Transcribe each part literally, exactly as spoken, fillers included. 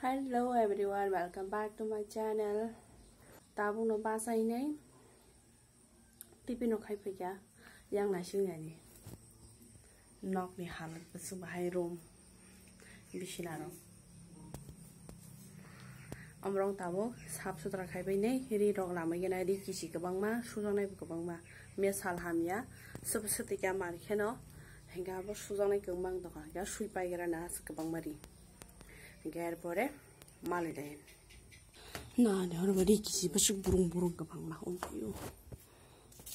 Hello everyone, welcome back to my channel. Tabukno bachainai tiffin no khai phaikha yang naising yani. Nokni halat bwswk bahai room bisina rok. Omrong tabuk sap sutra khai bai nei ri rok lamai gana ri kisi kwbangma sujaknai bo kwbangma mesal hamya sub suti kya mar kheno hingke abo sujaknai kwbang doka hingke sui pai gra na kwbangma ri. Hingke er pore malai dai. Na de horo bari kisi basuk burung burung kwbangma ongkhayo.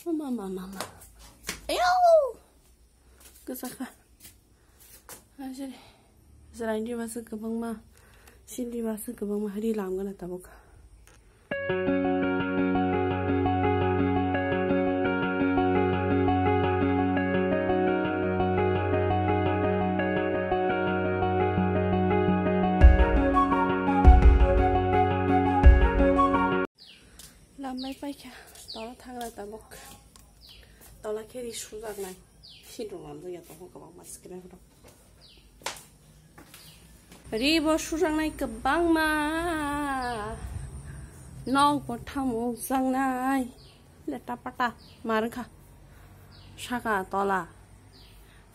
Mama mama mama. Ayo. Kwchakha. Ajere. Jraini basuk kwbangma. Sindi basuk kwbangma hari lamgana tabuk. Lambai paikha, tola thagra tabuk. Tola khe ri sujaknai. Sindok lamjak ya tongo kwbangma screen rok. Ri bo sujaknai kwbangma. Nok bo thamuk jaknai. Leta pata mar wngkha. Saka tola.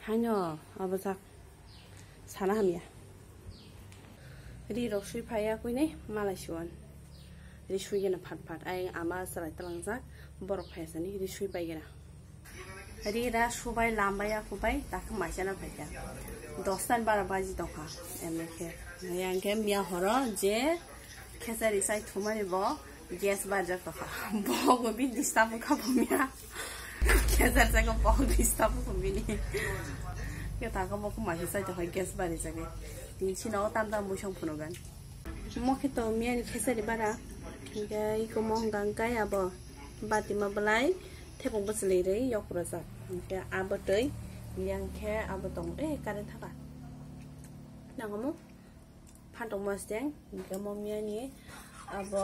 Haino abajak. Sana hamya. Ri rok sui phaiya kuinai malai suan. Ri sui gana phat phat. Ayang ama chwrai tlangjak. Borok phaiya sani ri sui pai gana. Ri ra subai lambai ya kubai tak maisana phaikha. Dosta ni bara baji tongkha. Emne khe. Yang khe miya horo je khesari sai thumani bo gas barjak tongkha. Bo bini disturb wngkha bo miya. Keser jaga bok disturb ko bini. Ke ta ko bok ma ke sai to gas bari jaga. Tin sino tam tam musong phunugan. Mo khe to miya ni khesari bara. Ke iko mo gang kai abo. Bati ma belai. Thepung bwswlwi rwi yok rajak. Ke abo twi. Yang khe abo tong. Eh, current thapa. Nang mo? Phantok mosteng, hingke mo miyani abo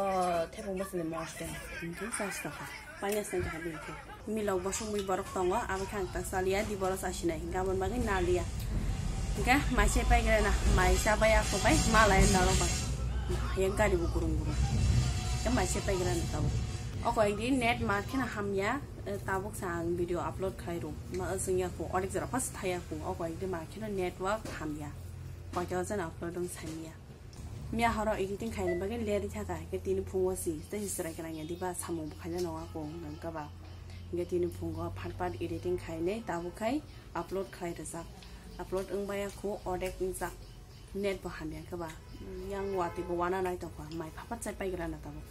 thepung bwswlwi mosteng, hingke chas tokha, panya seng tokha bini khe. Milok bosong bui borok tongo, abo khe ang ta chaliya, di borok chasinai, hingke aboni bagwi naliya. Hingke maise paigrana, maisa bai ako bai, malai nalo bai. Yang gari bo gurung gurung. Hingke maise paigrana tabuk. Oko ekdi net mar kheno hamya, eh, tabuk sa ang video upload khlai rw. Ma aswng ya ko, onek jora first thaya ko, oko ekdi mar kheno network hamya. Koito jan upload wng samiya. Miya horo editing khaina bagwi leri thaka, ke tini phungo si, tei si chwrai kana ya diba samung bukhaina nonga ko nangka ba. Ke tini phungo phat phat editing khainai, tabuk khai upload khlai rwjak. Upload wng baya khu odek wngjak. Net bo hamya khe ba. Yang wati bo wana nai tongkha, mai phapat chai paigrana tabuk.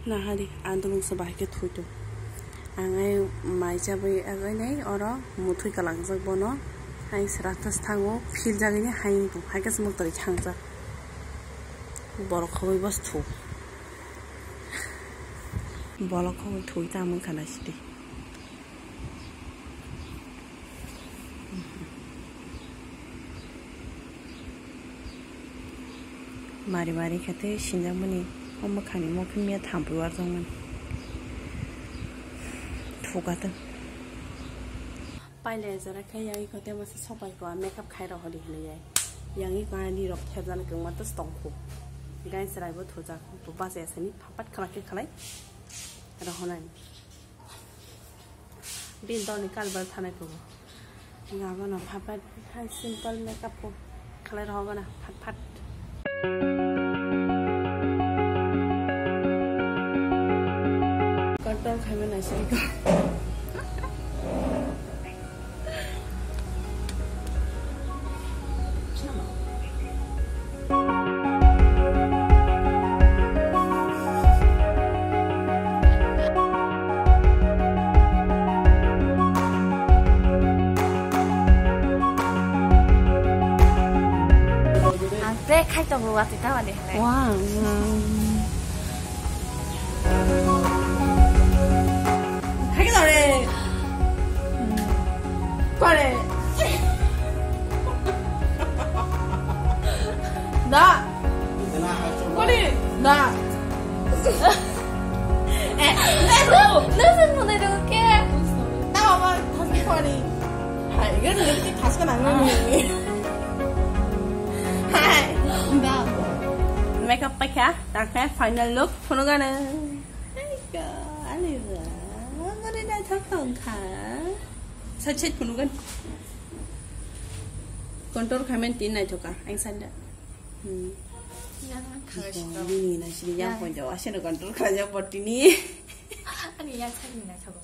Nahari, ang dulung se bahai khe thwi tong. Ang ai mai chabwi agwi nai oro muthwi kalangjak bono. Hai sra thas thango, phil jagwi ni hai wng tong. Hai khe se mukta rikha hangjak. Borok khogwi bos thu. Bolok khogwi thwi ta mung khana sidi. Mari mari khe tei sinjakmani o mwkhani mokhe miya thampui warjakmani. Thuka tong. Pailai jora khe yang iko tei masa sopai ko makeup khai rok holi hinwi yai. Yang iko ani rok thepjani kwngma tos tongkhu. Gain chwrai bo thujak. Bo bachai asani phapat khlai khe khlai. Rohonani. Bini dolni kalbar thanai phugo. Nga bono phat phat hai simple makeup ko khlai rohogo na phat phat. Control khaima naisai ko. Ang tei khai tongo watwi tamani hinwi. Wow. Khai khe tore. Kore. Da. Kore. Da. Eh, eh, no, no se pone ro ke. Ta mama thas kore. Hai, gani thas ka nang ni. Hai. Makeup paikha, takhe final look phunugano. Hai ka, ani ba, mani naithok tongkha. Side side phunugan. Contour khaimani tin naithoka, ang sanda. Hmm. Yang thang sida. Bini na sini yang pondo, asino contour khaja potini. Ani yang sani naithogo.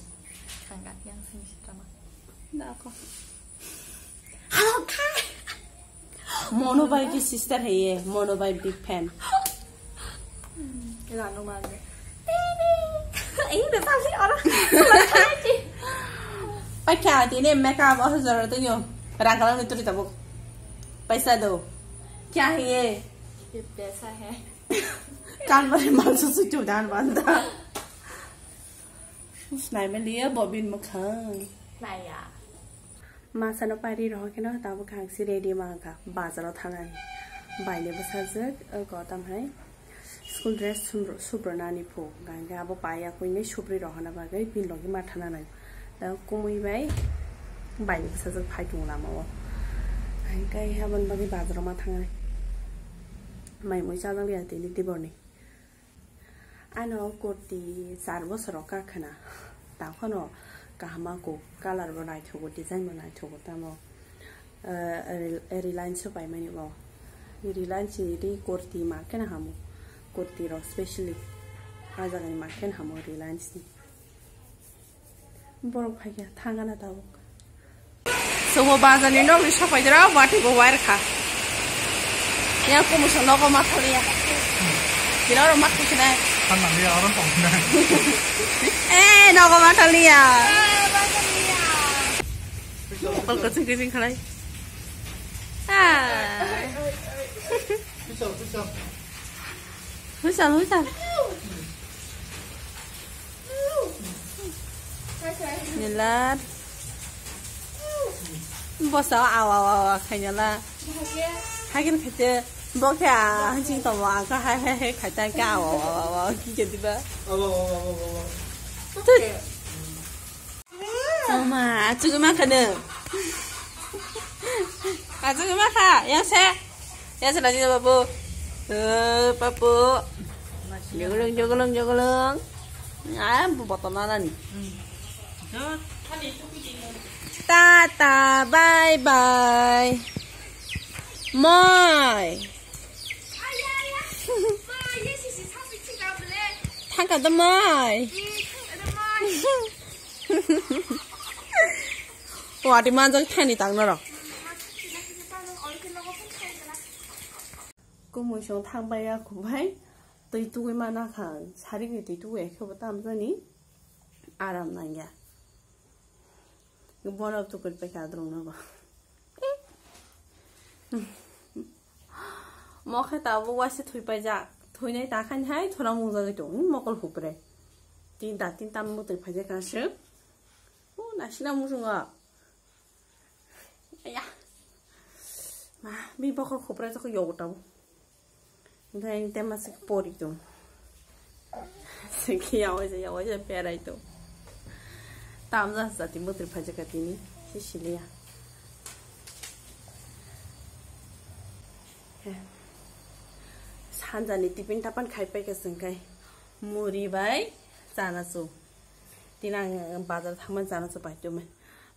Thangga, yang sani sida ma. Nako. Hello, kai. Mono bai ki sister hai ye, Mono bai big fan. Lano mane. Ini udah pasti orang. Paikha tini makeup oh zara tu yo. Rang kalam itu ditabuk. Paisa do. Kya hai ye? Ye paisa hai. Kan mare mangso su chu dan banda. Snai me liya bobin makhang. Naya. Masano pari rohokeno tabuk ang si ready mankha bazaro thanani. Baini bwsajwk, o, kotam hai school dress sumro-, subronani phu. Gangkhe abo paiya kuinwi subri rohona bagwi bini logi ma thana nai. Da kumui bai baini bwsajwk phai tongo lamao. Hingkhe aboni bagwi bazaro ma thangnai. Mai mui chajak liya tini diborni. Ano kurti char bosor rok kakhwna, takhwno kaham kuk, colour bo naithogo, design bo naithogo, tamo, eh, Rel-, Reliance o paimani bo. Reliance ni ri kurti market hamo, kurti rok specially ah jaga ni market hamo Reliance ni. Borok phaikha thangana tabuk. Sobo bazar ni nog ni sopai dira, wati bo wire kha. Ya kumu sa nogo ma thaliya. Kira oro ma thukina. Thang nang ya, oro tong na. Eh, nogo ma thaliya. Kol kaching kaching khalai. Ah. Husal, husal. Nilat. Bosa awa awa awa khainala. Hakin khaite bokhe a hansing tomo angka hai hai hai khaita ka awa awa awa ki ke diba. Tut. Oma, achugwi mankha nwng. Achugwi mankha, yang se. Yang se lagi babu. Eh, papu. Jogolong, jogolong, jogolong. Ah, bu botol nana ni. Tata, bye bye. Moi. Thangka da moi. Wati manjak thani tang norok. Kumui song thang bai ya kubai. Twi tugui mana kha. Sari ni twi tugui khe bo tam jani. Aram nangya. Bono tukui pai ka drong no ba. Mokhe tabuk waisa thwi paijak. Thwinai ta khaini hai thora mungjagwi tong. Mokol hupre. Tin ta tin tam mutwi phaijak aswk. O nasina muchungo. Aya. Ma, bi bokol khopra jokho yogo tabo. Dai tema sik pori to. Sik yawa ja, yawa ja perai to. Tamja jati mutri phajaka tini. Sisilia. Sanjani tipin tapan khai paika sengkai. Muri bai chana chu. Tini ang bazar thangmani chana chu pai tongmani.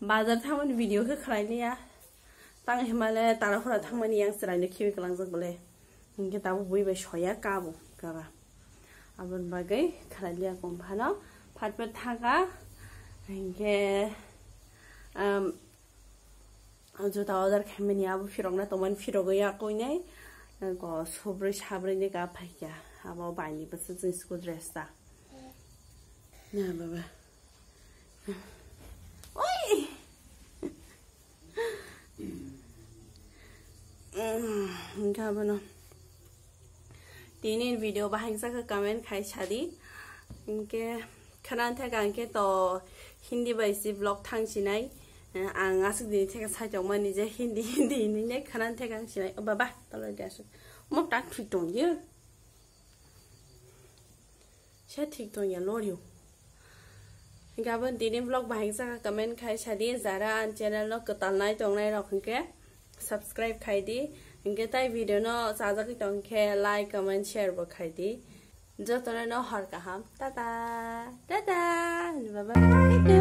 Bazar thangmani video khe khlai liya. Tang himale tara hora thangmani yang chwraino khibi kwlangjak bole. Hinkhe tabuk bui bai soya kabo kaba. Aboni bagwi khlai liya kom phano. Phat phat thangkha. Hinkhe, um, juta order khaimani abo phirokna tongmani phirogwi yakoinai. Go subrwi sabrwini gap phaikha. Abo baini bwswk jwng school dress ta. Na baba. Oi! Hinkhe abono. Tini video bahai jagwi comment khai sadi. Hinkhe khwnan theka hinkhe to Hindi bai si vlog thang sinai. Ang aswk dini theka sai tongmani je Hindi, Hindi hinwi ne khwnan theka ang sinai. O baba, toloi de aswk. Mok tak thwi tong ye. Se thik tong ya loryo. Gabon tini vlog bahai saka comment khai sadi, jara an channel no kwtal nai tongnai rok hinkhe subscribe khai di. Hwnkhe tai video no chajagwi tongkhe like, comment, share bo khaidi. Jotono no hor kaham. Tata. Tata. Bye bye.